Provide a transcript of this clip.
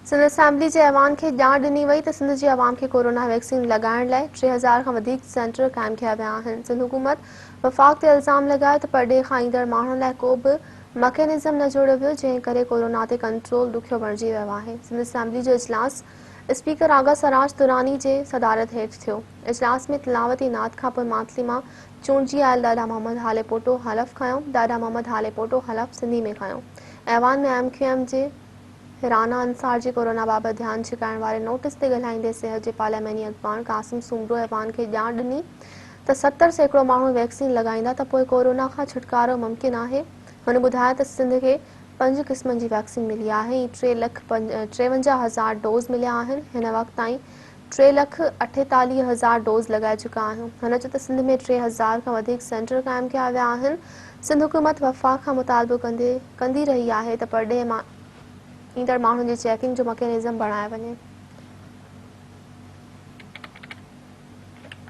Sindh assembly جي ايوان کي ڄاڻ ڏني وئي ته سنڌ جي عوام کي ڪورونا ويڪسين لڳائڻ لاء 3000 کان وڌيڪ سينٽر قائم ڪيا ويا آهن. سنڌ حڪومت وفاق تي الزام لڳايو ته پرڏيهه کان ايندڙ ماڻهن لاء ڪو به مڪينزم نه جوڙيو ويو جنهن ڪري ڪورونا تي ڪنٽرول ڏکيو بڻجي ويو آهي. سنڌ اسيمبلي جو اجلاس اسپيڪر آغا سراج دراني جي صدارت هيٺ ٿيو. اجلاس ۾ تلاوتي نعت کانپوء ماتلي مان چونڊجي آيل ڏاڏا محمد هاليپوٽو حلف کنيو. ڏاڏا محمد هاليپوٽو حلف سنڌي ۾ کنيو. ايوان ۾ ايم ڪيو ايم جي رانا انصار جي ڪورونا بابت ڌيان ڇڪائڻ واري نوٽيس تي ڳالهائيندي صحت جي پارلياماني اڳواڻ قاسم سومرو ايوان کي ڄاڻ ڏني ته 70% ماڻهو ويڪسين لڳائيندا ته پوء ڪورونا کان ڇوٽڪارو ممڪن آهي. هن ٻڌايو ته سنڌ کي پنج قسمن جي ويڪسين ملي آهي ۽ ٽي لک 53 هزار ڊوز مليا آهن، هن وقت تائين ٽي لک 48 هزار ڊوز لڳائي چڪا آهيون. هن چيو ته سنڌ ۾ 3000 کان وڌيڪ سينٽر قائم ڪيا ويا آهن، سنڌ حڪومت وفاق کان مطالبو ڪندي ڪندي رهي آهي ته پرڏيهه مان ايندڙ ماڻهن جي چيڪنگ جو مڪينزم بڻايو وڃي.